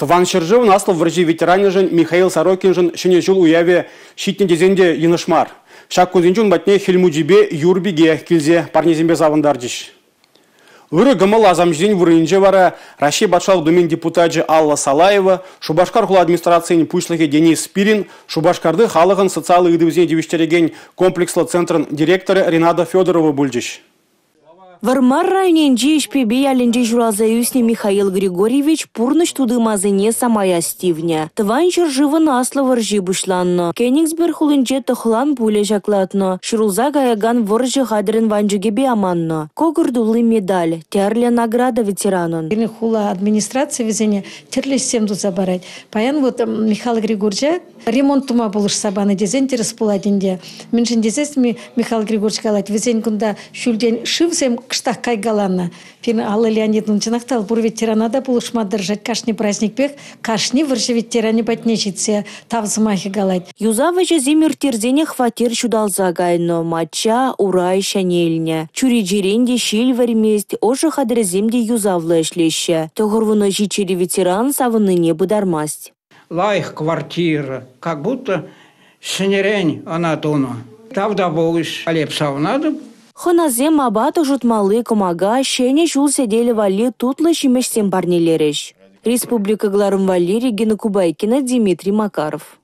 Тӑван ҫӗршывӑн Аслӑ вӑрҫи ветеранӗшӗн Михаил Сорокиншӑн Ҫӗнӗ ҫул уявӗ ҫитнӗ тесен те йӑнӑш мар. Ҫак кунсенче ун патне Хӗл Мучипе Юр пике килсе парнесемпе савӑнтарчӗҫ. Ырӑ кӑмӑл асамҫӑсен вырӑнӗнче вара Раҫҫей Патшалӑх Думин депутачӗ Алла Салаева, Шупашкар хула администрацийӗн пуҫлӑхӗ Денис Спирин, Шупашкарти халӑхӑн социаллӑ ыйтӑвӗсене тивӗҫтерекен комплекслӑ центрӑн директорӗ Рената Федорова пулчӗҫ. Вӑрмар районӗнчи Эҫпепе ялӗнче ҫуралса ӳснӗ Михаил Григорьевич пурнӑҫ тути-масине самай астивнӗ. Тӑван ҫӗршывӑн Аслӑ вӑрҫи пуҫланнӑ. Кенигсберг хулинче тӑхлан пуля ҫаклатнӑ. Ҫурӑлса каякан вӑрҫӑ хатӗрӗн ванчӑкӗпе аманнӑ. Кӑкӑр тулли медаль, тӗрлӗ награда ветеранӑн. Пирӗн хула администрацийӗ вӗсене тӗрлӗ ӗҫсем туса парать. Паян вот Михаил Григорьевича ремонт тума пулӑшса панӑ тесен тӗрӗс пулать ӗнтӗ. Мӗншӗн тесен Михаил Григорьевич калать, вӗсен кунта ҫӳлтен шывсем кӑштах кайкаланӑ. Пирӗн Алла Леонидовна чӑнах та пур ветерана та пулӑшма тӑрӑшать кашни праздникпех, кашни вӑрҫӑ ветеранӗ патне ҫитсе тав сӑмахӗ калать. Юсав ӗҫӗсем ирттерсенех хваттер ҫуталса кайнӑ, мачча, урай ҫӗнелнӗ. Чӳречерен те ҫил вӗрмест, ӑшӑ хатӗрӗсем те юсавлӑ ӗҫлеҫҫӗ. 97-ри ветеран савӑннине пытармасть. Лайӑх квартира, как будто ҫӗнӗрен ӑна тунӑ. Тавтапуҫ, эп савӑнатӑп. Хӑнасем апат ӑшӑтмалли кӑмака, Ҫӗнӗ ҫул сӗтелӗ валли тутлӑ ҫимӗҫсем парнелерӗҫ. Республика кӑларӑм валли Регина Кубайкина, Дмитрий Макаров.